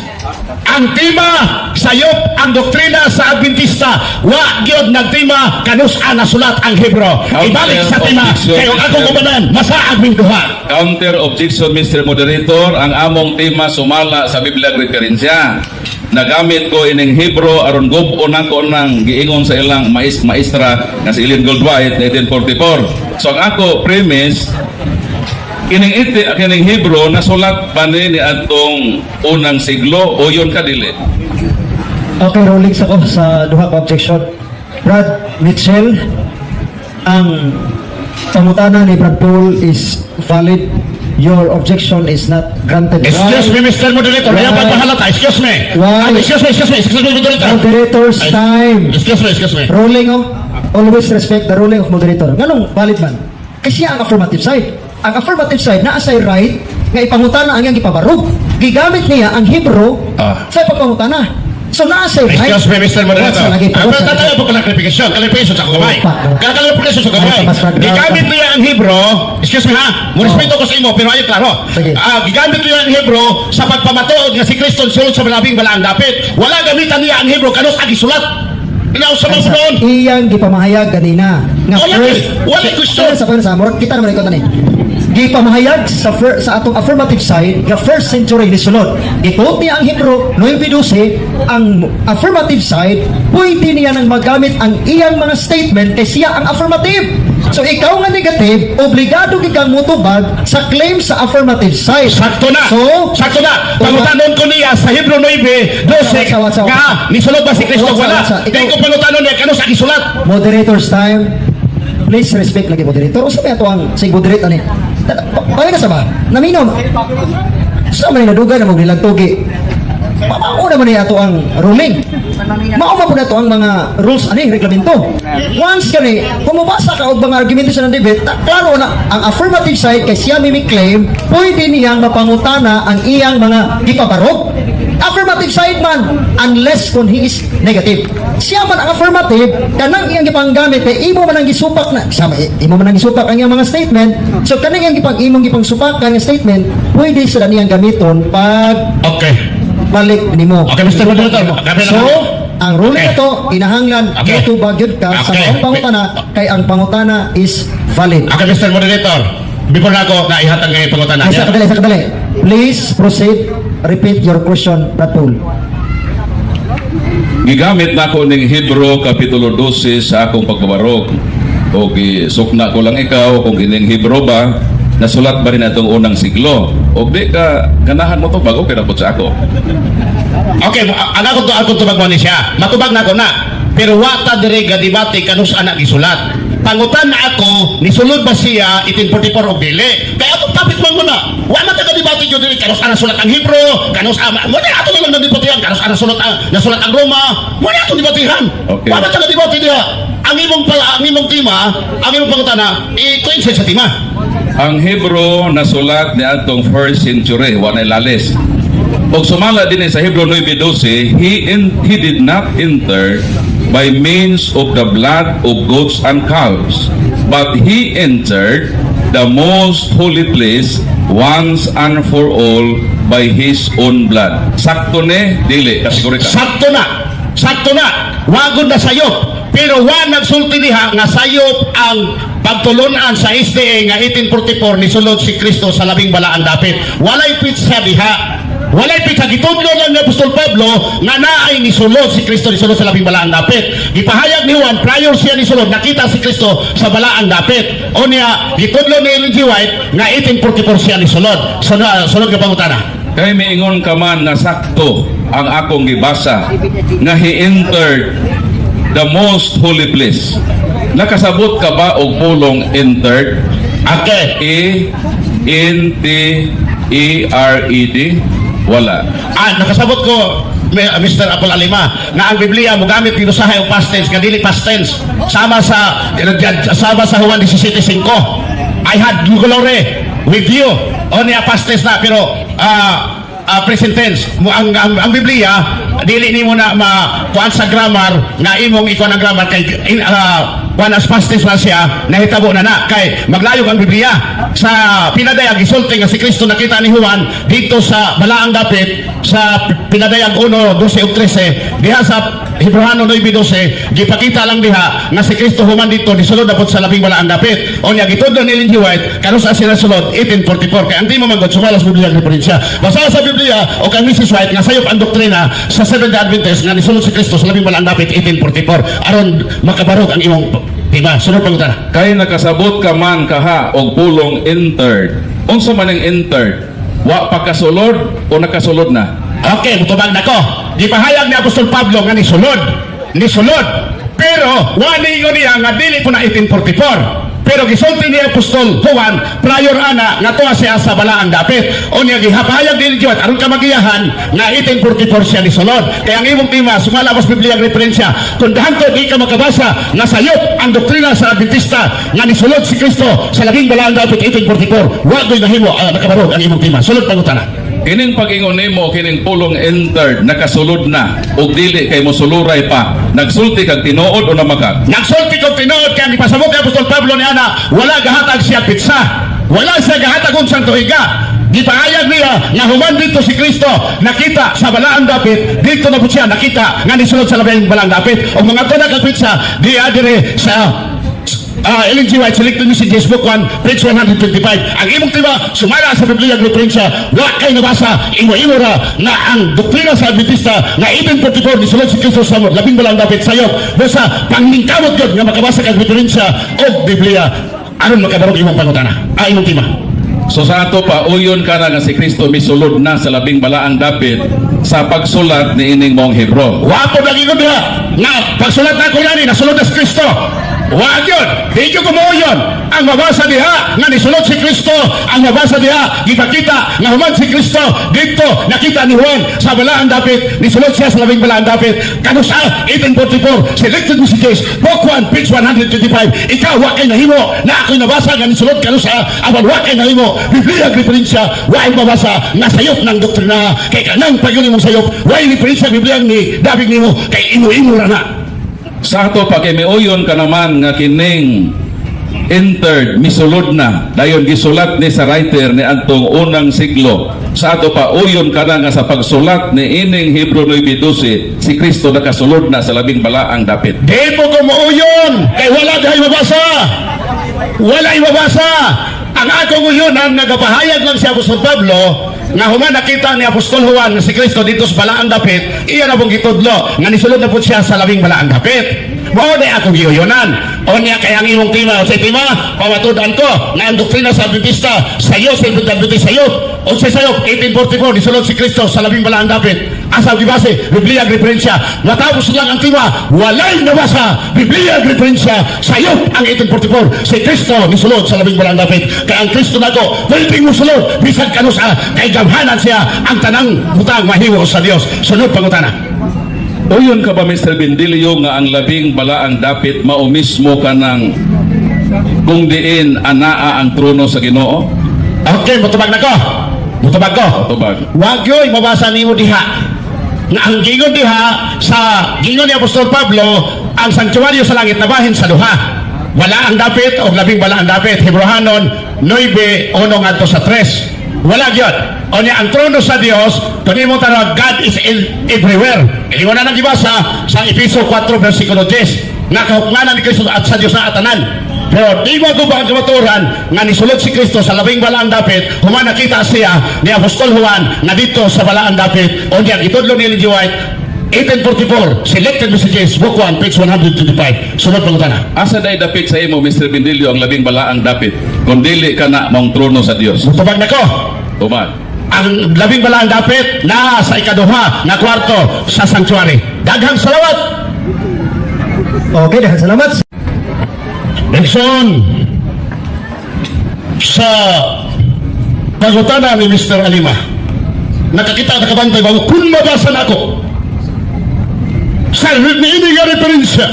Ang tema, sayop ang doktrina sa Adventista. Wa gyud nagtima kanus a nasulat ang Hebro. Ibalik sa tema kay ang akong ubanan masaag ming duha. Counter objection, Mr. Moderator. Ang among tema sumala sa Biblia referensya. Nagamit ko ining Hebro aron gub-on nako nang giingon sa ilang maestra nga si Ellen Gold White 1944. So ang ako premise, kining iti kining Hebro nasulat pa ni adtong unang siglo o yun ka dili? Okay, rulings ako sa duha ka objection. Brad Mitchell, ang pangutana ni Brad Paul is valid. Your objection is not granted. Excuse me, Mr. Moderator. Kaya pagpahalata. Excuse me. Why? Ah, excuse me, excuse me, excuse me, Moderator. Moderator's Ay, time. Excuse me, excuse me. Ruling oh. Always respect the ruling of moderator. Nganong valid man? Kasi ang affirmative side. Ang affirmative side naa say right nga ipangutana ang iyang gipabarog. Gigamit niya ang Hebrew sa pagpangutana. So naa say right. Excuse me, Mr. Moderator. What's lagi? Ah, pero tatayo po ko ng clarification. Clarification sa kamay. Opa. Clarification sa kamay. Ay, mas Gigamit niya ang Hebro. Excuse me ha. Mo respeto ko sa imo pero ayo klaro. Sige. Ah, gigamit niya ang Hebro sa pagpamatuod nga si Kristo sulod sa labing balaang dapit. Wala gamitan niya ang Hebro kanus agi sulat. Inaw sa mga doon. Iyang gipamahayag ganina nga Wala first wala question. Sa murag kita naman ikaw tani. Gipamahayag sa atong affirmative side nga first century ni sulod. Gituot niya ang Hebrew 9:12. Ang affirmative side, pwede niya nang magamit ang iyang mga statement kay siya ang affirmative. So ikaw nga negative, obligado gid kang mutubag sa claim sa affirmative side. Sakto na. So, sakto na. Pangutanon ko niya sa Hebro 9:12 Watsa, watsa, watsa. nga nisulod ba si Kristo Watsa, wala. watsa. Di ko pangutanon niya kanus agi sulat. Moderator's time. Please respect lagi moderator. Usa pa ato ang sig moderate ani. Pangina sa ba? Namino. Sa man nadugay na mo nilang tugi. Mao naman ni ato ang ruling. Mao man pud ato ang mga rules ani reglamento. Once kani kung mobasa ka og mga argumento sa debate, klaro na ang affirmative side kay siya may claim, pwede niyang mapangutana ang iyang mga gipabarog. Affirmative side man unless kung he is negative. Siya man ang affirmative, kanang iyang gipanggamit kay imo man ang gisupak na sama imo man ang gisupak ang iyang mga statement. So kanang iyang gipang imong gipangsupak ang statement, pwede sila niyang gamiton pag balik nimo. Okay, Mr. Moderator. Okay, So, ang ruling na to, inahanglan, motubag yun ka sa maong pangutana, kay ang pangutana is valid. Okay, Mr. Moderator. Before na ako na ihatag ngay pangutana. Ay, sa kadali, sa kadali. Please proceed. Repeat your question, Brad Paul. Gigamit nako ning Hebro kapitulo 12 sa akong pagbabarog. O sukna ko lang ikaw kung ining Hebro ba nasulat ba rin atong unang siglo. O di ka ganahan mo to bago kay pud sa ako. Okay, ang ako to ako tubag mo ni siya. Matubag na ako na. Pero wa ta dire ga debate kanus anak gisulat. Pangutan na ako, nisulod ba siya 1844 o dili? Kaya atong topic man mo na. Wa man ta ga debate jud diri kanus ana sulat ang Hebro, kanus ama. Mo na ato na lang debatehan kanus ana sulat ang nasulat ang Roma. Mo na ato debatehan. Wa man ta ga debate diha. Ang imong pala, ang imong tema, ang imong pangutana, i-coincide sa tema. Ang Hebro nasulat ni atong first century, wa na lalis. Og sumala din sa Hebro 9:12, he did not enter by means of the blood of goats and calves, but he entered the most holy place once and for all by his own blood. Sakto ni dili kategorika? Sakto na. Sakto na. Wagod na sayop. Pero wa nagsulti diha nga sayop ang pagtulunan sa SDA nga 1844 ni sulod si Kristo sa labing balaang dapit. Walay pitsa diha. Walay petsa. Gitudlo lang ni Apostol Pablo nga naay nisulod si Kristo, nisulod sa labing balaang dapit. Gipahayag ni Juan, prior siya nisulod, nakita si Kristo sa balaang dapit. O niya, gitudlo ni Ellen G. White nga 1844 siya nisulod. Sunod, sunod nga pangutana. Kay miingon ka man nga sakto ang akong gibasa nga he entered the most holy place. Nakasabot ka ba og pulong "entered"? Okay. E N T E R E D? Wala. Ah, nakasabot ko, Mr. Apol Alima, nga ang Biblia mo gamit dito sa yung past tense, nga dili past tense. Sama sa Juan 17:5. "I had glory with you." O niya, past tense na, pero present tense. Mo ang Biblia dili nimo na ma kuan sa grammar nga imong ikuan ang grammar kay kuan as past tense na siya, nahitabo na na kay maglayog ang Biblia. Sa Pinadayag, gisulti nga si Kristo nakita ni Juan dito sa balaang dapit sa Pinadayag 1:12 ug 13. Diha sa Hebreohanon 9:12, gipakita lang diha nga si Kristo human dito nisulod na pod sa labing balaang dapit. O niya, gitudlo ni Ellen G. White kanus-a sila sulod, 1844, kay ang di mo manggod sumala sa Biblia ang referensya. Basta sa Biblia o kay Mrs. White nga sayop ang doktrina sa Seventh Day Adventist nga nisulod si Kristo sa labing balaang dapit 1844, aron makabarog ang imong tema. Sunod pangutana. Kay nakasabot ka man kaha og pulong "entered". Unsa man ang "entered"? Wa pa kasulod o nakasulod na? Okay, mutubag na ko. Gipahayag ni Apostol Pablo nga nisulod. Nisulod. Pero wa ningon niya nga dili po na 1844. Pero gisulti ni Apostol Juan prior ana nga tuwa siya sa balaang dapit. O niya, gihapahayag ni Juan aron ka magiyahan nga 1844 siya nisulod. Kaya ang imong tema sumala mas Biblia ang referensya. Kung hangtod di ka makabasa nga sayop ang doktrina sa Adventista nga nisulod si Kristo sa labing balaang dapit 1844, wa gyud nahimo nakabarog ang imong tema. Sulod pangutana. Kining pag-ingon nimo, kining pulong "entered", nakasulod na ug dili kay mosuluray pa. Nagsulti kag tinuod o namakak? Nagsulti kog tinuod kay ang ipasabot ni Apostol Pablo ni ana, wala gahatag siya petsa. Wala siya gahatag unsang tuiga. Gipahayag niya nga human dito si Kristo nakita sa balaang dapit, dito na po siya nakita nga nisulod sa labing balaang dapit. Og mga to kag petsa di dire sa Ellen G. White, Selected Messages, Book 1, page 125. Ang imong tema, sumala sa Biblia ang referensya, wa kay nabasa, imo-imo ra, nga ang doktrina sa Adventista, nga 1844, nisulod si Kristo sa labing balaang dapit, sayop, basta pangningkamot yun, nga makabasa kag referensya og Biblia, aron makabarog imong pangutana, imong tema. So sa ato pa, uyon ka na nga si Kristo misulod na sa labing balaang dapit sa pagsulat ni ining mong Hebro. Wa po lagi ko diha, nga pagsulat na ko nani, nasulod na si Kristo. Wa yun, di ko yun. Ang mabasa diha, nga nisulod si Kristo, ang mabasa diha, gipakita, nga human si Kristo, dito, nakita ni Juan, sa balaang dapit, nisulod siya sa labing balaang dapit. Kanusa, 1844, Selected Messages, Book 1, page 125. Ikaw, wa kay nahimo, na ako'y nabasa, nga nisulod kanusa, apan wa kay nahimo, Biblia ang referensya, wa ay mabasa, nga sayop ng doktrina, kay kanang pag mong sayop, wa ay referensya Biblia ni dabig nimo, kay imo-imo ra na. Sa ato pa, kay miuyon ka naman nga kining "entered" misulod na dayon gisulat ni sa writer ni adtong unang siglo. Sa ato pa, uyon ka na nga sa pagsulat ni ining Hebro 9:12, si Kristo nakasulod na sa labing balaang dapit? Di po ko muuyon, kay wala dihay mabasa. Wala mabasa. Ang akong uyon, ang nagapahayag lang si Apostol Pablo, nga human nakita ni Apostol Juan nga si Kristo dito sa balaang dapit, iya na pong gitudlo, nga nisulod na po siya sa labing balaang dapit. Mao na akong giyuyonan. O niya, kaya ang imong tema, sa tema, pamatudan ko, nga ang doktrina sa Adventista, sa iyo, sa Adventista, sa iyo, o sa sayo, 1844, nisulod si Kristo sa labing balaang dapit. Asa gibase? Biblia ang referensya. Matapos lang ang tema, walay nabasa. Biblia ang referensya. Sayop ang 1844. Si Kristo nisulod sa labing balaang dapit. Kaya ang Kristo nako, pwedeng musulod, bisan kanusa, kay gamhanan siya, ang tanang butang mahimo sa Dios. Sunod pangutana. Uyon ka ba, Mr. Bendilio, nga ang labing balaang dapit mao mismo kanang kung diin anaa ang trono sa Ginoo? Okay, mutubag na ko. Mutubag ko. Tubag. Wag yo'y mabasa nimo diha. Nga ang gingon diha sa gingon ni Apostol Pablo, ang sanktuaryo sa langit nabahin sa duha. Wala ang dapit o labing wala ang dapit. Hebreohanon 9:1 ngadto sa 3. Wala gyud. O niya, ang trono sa Dios, kung imo tanawag, God is in everywhere. Ingon na nang gibasa sa Efeso 4 versikulo 10. Nga kahukmanan ni Kristo at sa Dios na atanan. Pero di maguba ang kamatuoran nga nisulod si Kristo sa labing balaang dapit human nakita siya ni Apostol Juan nga dito sa balaang dapit. Unya gitudlo ni Ellen G. White, 1844, Selected Messages, Book 1, page 125. Sunod pangutana. Asa day dapit sa imo, Mr. Bendilio, ang labing balaang dapit? Kung dili ka na maong trono sa Dios. Mutubag na ko. Tuman. Ang labing balaang dapit na sa ikaduha nga kwarto sa sanctuary. Daghang salamat. Okay, daghang salamat. Nelson, sa pangutana ni Mr. Alima, nakakita, nakabantay ba mo? Kung mabasa na ako sa niini nga referensya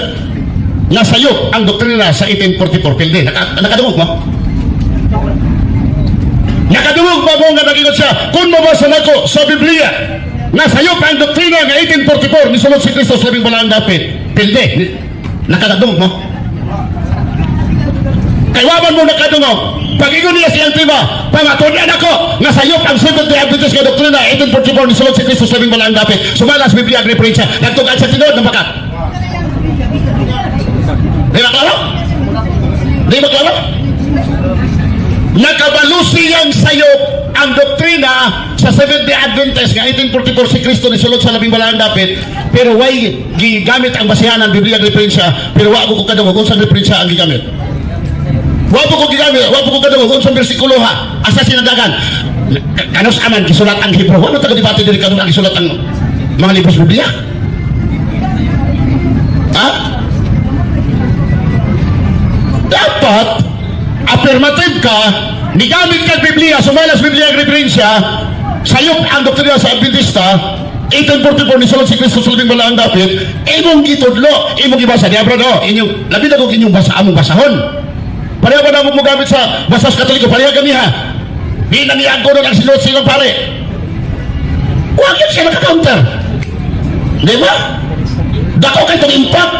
nga sayop ang doktrina sa 1844, pildi, nakadungog mo? Nakadungog ba mo nga nagingon siya, "Kung mabasa na ako sa Biblia nga sayop ang doktrina nga 1844 nisulod si Kristo sa labing balaang dapit," pildi, nakadungog mo? Kay wa man mo nakadungog. Pag-ingon niya siyang tema, "Pamatunan ako nga sayop ang Seventh Day Adventist nga doktrina 1844 nisulod si Kristo sa labing balaang dapit. Sumala sa Biblia ang referensya." Nagtugan sa tinuod ng bakat. Di ba klaro? Di ba klaro? Nakabalo siyang sayop ang doktrina sa Seventh Day Adventist nga 1844 si Kristo nisulod sa labing balaang dapit, pero way gigamit ang basihan ng Biblia ang referensya, pero wa ko kadungog unsang referensya ang gigamit. Wa po ko gigamit, wa po ko kadungog unsang bersikulo ha. Asa sinadagan? Kanus aman gisulat ang Hebrew? Wala taga debate diri kanus ang gisulat ang mga libros Biblia. Ha? Dapat affirmative ka, nigamit kag Biblia, sumala sa Biblia ang referensya, sayop ang doktrina sa Adventista, 1844 ni si Kristo sa labing balaang dapit, imong gitudlo, imong gibasa, di abra no, inyong, labi na kung inyong basa, among basahon. Pareho ba na mo gamit sa basa sa Katoliko, pareho kami ha. Di na niya ang ang silot silang pare. Huwag yun siya naka-counter. Di ba? Dako kay itong impact.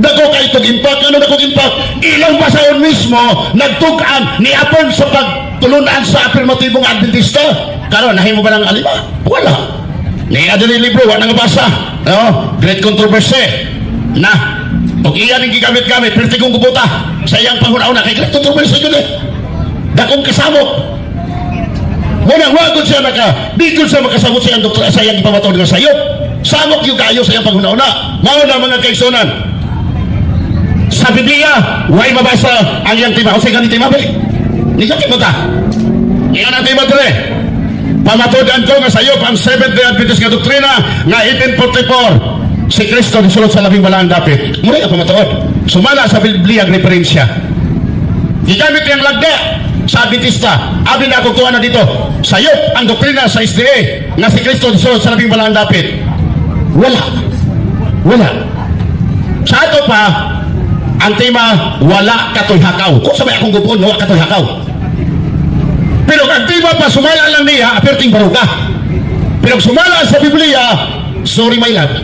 Dako kay itong impact. Ano dako impact? Ilang basahon mismo nagtug-an ni affirm sa pagtulunan sa affirmatibong Adventista. Karon nahimo ba ng alima? Wala. Ni adili libro, wala nga basa. No? Great Controversy. Na, og iya ning gigamit-gamit, perti kong kubuta sa iyang panghuna-una kay Great Controversy yun eh. Dakong kasamok. Muna, wagod siya naka, di gud siya makasabot sa iyang doktor, sa iyang ipamatuod nga sayop. Samok yung kaayo sa iyang panghuna-una. Mao na, mga kaigsuonan. Sa Biblia, way mabasa ang iyang tema. Unsay gani tema be? Negative mo ta. Iyan ang tema dire. "Pamatudan ko nga sayop ang Seventh Day Adventist nga doktrina nga 1844 si Kristo nisulod sa labing balaang dapit." Muna ang pamatuod. Sumala sa Biblia ang referensya. Gigamit niyang lagda sa Adventista. Abi na ako tuwa na dito. Sayop ang doktrina sa SDA nga si Kristo nisulod sa labing balaang dapit. Wala. Wala. Sa ato pa, ang tema, "Wala katoy hakaw." Kung sabay akong gupon, wala katoy hakaw. Pero ang tema pa, sumala lang niya, aperting baruga. Pero kung sumala sa Biblia, sorry my love,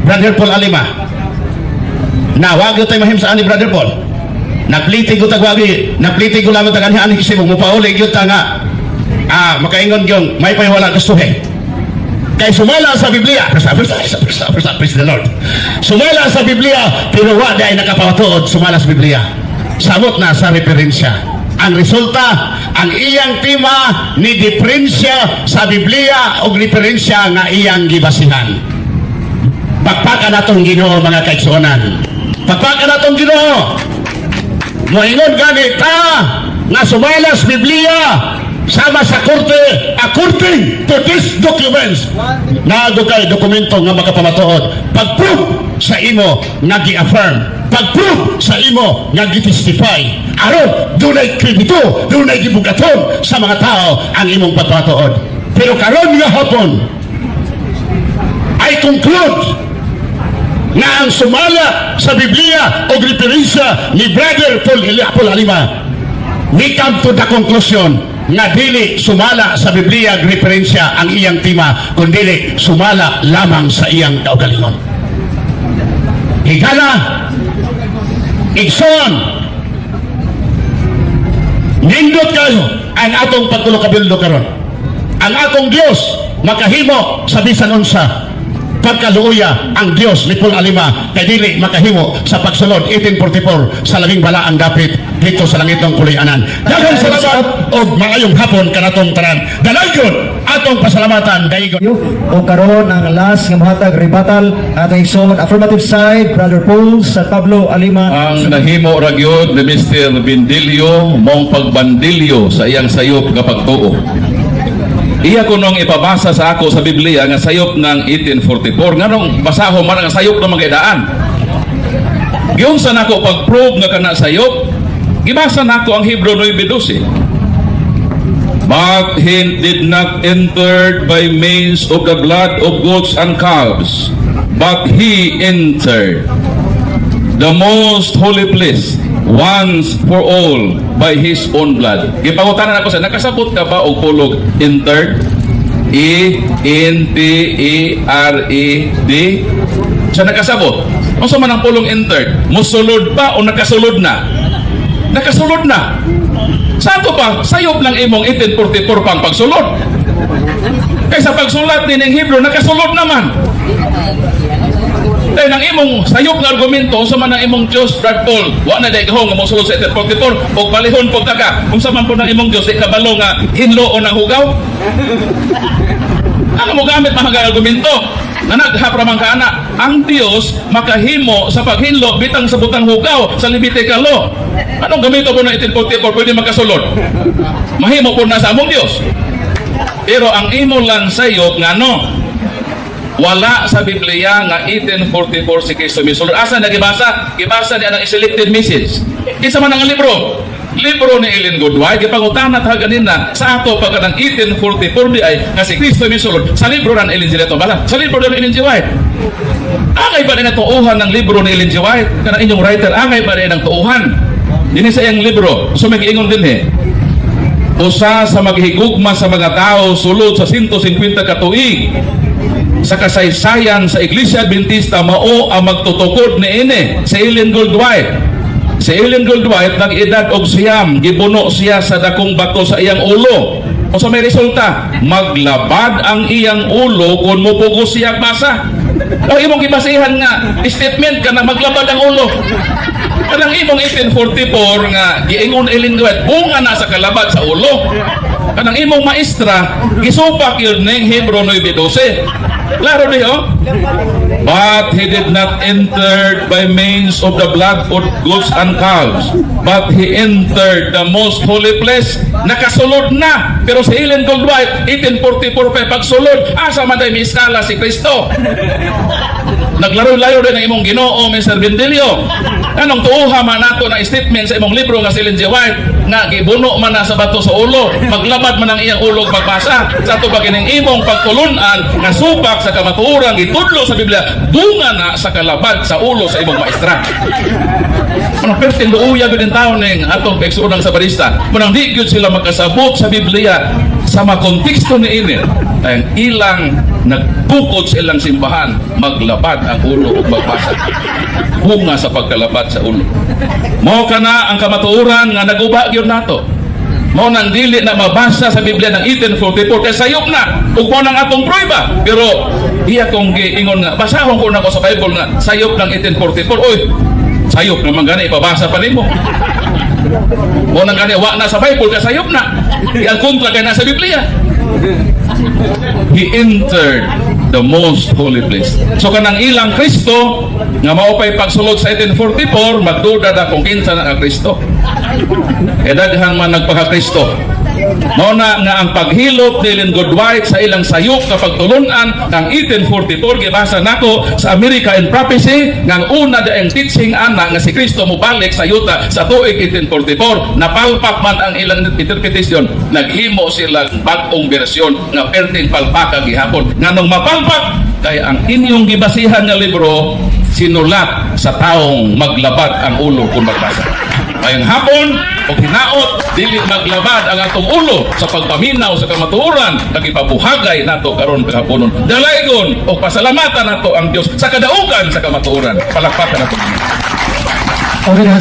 Brother Paul Alima, na wag tayo mahim sa ani Brother Paul. Nagliti ko tagwagi, nagliti ko lamang taganihan ani kasi mo mupauli gyud ta nga makaingon yung may pay wala gustuhe. Kay sumala sa Biblia, praise, praise, praise, praise, praise the Lord. Sumala sa Biblia, pero wa di ay nakapatuod sumala sa Biblia. Samot na sa referensya. Ang resulta, ang iyang tema ni diferensya sa Biblia o referensya nga iyang gibasihan. Pakpakan natong Ginoo, mga kaigsuonan. Pakpakan natong Ginoo. Moingon gani ta nga sumala sa Biblia sama sa korte according to these documents. Naa kay dokumento nga makapamatuod pag-prove sa imo nga gi-affirm, pag-prove sa imo nga gi-testify, aron dunay kredito, dunay gibugaton sa mga tao ang imong pagpamatuod. Pero karon nga hapon, I conclude nga ang sumala sa Biblia o referensya ni Brother Paul Alima, we come to the conclusion nga dili sumala sa Biblia ug referensya ang iyang tema, kundi sumala lamang sa iyang kaugalingon. Higala, igsoon, nindot kayo ang atong pagtulo kabildo karon. Ang atong Dios makahimo sa bisan unsa. Pagkaluoya ang Dios ni Paul Alima kay dili makahimo sa pagsulod 1844 sa labing balaang dapit dito sa langitnong puloy-anan. Daghang salamat og maayong hapon kanatong tanan. Dalaygon atong pasalamatan daigon. O karon ang last nga mohatag rebuttal atong igsoon, affirmative side, Brother Paul San Pablo Alima. Ang nahimo ra gyud ni Mr. Bindilyo mong pagbandilyo sa iyang sayop nga pagtuo. Iya kunong ipabasa sa ako sa Biblia nga sayop ng 1844, nganong basahon man ang sayop ng mga idaan. Giunsa nako pag-prove nga kana sayop, gibasa nako ang Hebrew 9:12. "But he did not enter by means of the blood of goats and calves, but he entered the most holy place once for all by his own blood." Gipangutanan ako sa nakasabot ka ba og pulong entered? E N T E R E D. Sa nakasabot. Unsa man ang pulong entered? Musulod pa o nakasulod na? Nakasulod na. Sa ato pa, sayop lang imong 1844 pang pagsulod. Kaysa pagsulat din ng Hebrew, nakasulod naman. Dahil ang imong sayop nga argumento, unsa man ang imong Diyos, Brad Paul, wa na day gahong nga mosulod sa 1844, og balihon po ka. Unsa man po ng imong Diyos, di kabalo nga hinlo o nang hugaw? Ano mo gamit mga argumento? Na naghap man ka ana, ang Diyos makahimo sa paghinlo bitang sa butang hugaw sa Levitical law. Anong gamito po ng 1844 pwede makasulod? Mahimo po na sa among Diyos. Pero ang imo lang sayop ngano wala sa Biblia nga 1844 si Kristo misulod. Asa na gibasa? Gibasa niya ng Selected Message. Kinsa man ang libro? Libro ni Ellen G. White. Gipangutana ta ganina sa ato pag ng 1844 di ay nga si Kristo misulod sa libro ng Ellen G. White. Bala, sa libro ni Ellen G. White. Angay ba din ang tuuhan ng libro ni Ellen G. White? Kanang inyong writer, angay ba din ang tuuhan? Dinhi sa iyang libro. So may giingon din eh. Usa sa maghigugma sa mga tao sulod sa 150 ka tuig sa kasaysayan sa Iglesia Adventista mao ang magtutukod niini, si Ellen Gould White. Si Ellen Gould White nag-edad og 9, gibuno siya sa dakong bato sa iyang ulo. O sa may resulta, maglabad ang iyang ulo kung mupugos siya basa. O imong gibasihan nga statement ka na maglabad ang ulo. Kanang imong 1844 nga giingon Ellen White, bunga na sa kalabad sa ulo. Kanang imong maestra gisupak yun ning Hebrew 9:12. Klaro di oh. "But he did not enter by means of the blood of goats and calves, but he entered the most holy place." Nakasulod na. Pero si Ellen Gould White, 1844 pa pagsulod, asa man day miskala si Kristo? Naglaro-laro din ang imong Ginoo, Mr. Bendilio. Anong tuuha man nato na statement sa imong libro nga si Ellen G. White nga gibuno man na sa bato sa ulo, maglabad man ang iyang ulo pagbasa. Sa ato pa kining imong pagtulunan nga supak sa kamatuoran gitudlo sa Biblia, bunga na sa kalabad sa ulo sa imong maestra. Ano perting luuya gyud ang taon ning atong kaigsuonan sa barista. Munang di gyud sila makasabot sa Biblia sa mga konteksto ni ini. Ang ilang nagtukod sa ilang simbahan, maglabad ang ulo ug magbasa. Bunga sa pagkalabad sa ulo. Mao kana ang kamatuoran nga naguba gyud nato. Mao nang dili na mabasa sa Biblia ng 1844 kay sayop na ug mao nang atong prueba. Pero iya kong giingon nga basahon ko na ko sa Bible nga sayop ng 1844. Oy, sayop naman gani ipabasa pa nimo. Mao nang gani wa na sa Bible kay sayop na. Ang kontra kay nasa Biblia. He entered the most holy place. So kanang ilang Kristo nga mao pay pagsulod sa 1844, magduda na kung kinsa na ang Kristo. E daghan man nagpaka-Kristo. Mao na nga ang paghilot ni Ellen Gould White sa ilang sayop nga pagtulunan ng 1844, gibasa nako sa America in Prophecy nga ang una da ang teaching ana nga si Kristo mobalik sa yuta sa tuig 1844, napalpak man ang ilang interpretation, naghimo sila bag-ong bersyon nga perting palpaka gihapon. Nganong mapalpak? Kay ang inyong gibasihan nga libro sinulat sa taong maglabad ang ulo kung magbasa. Ngayong hapon o hinaot, dili maglabad ang atong ulo sa pagpaminaw sa kamatuoran kag ipabuhagay nato karon kahaponon. Dalaygon o pasalamatan nato ang Dios sa kadaugan sa kamatuoran. Palakpakan nato. Okay na.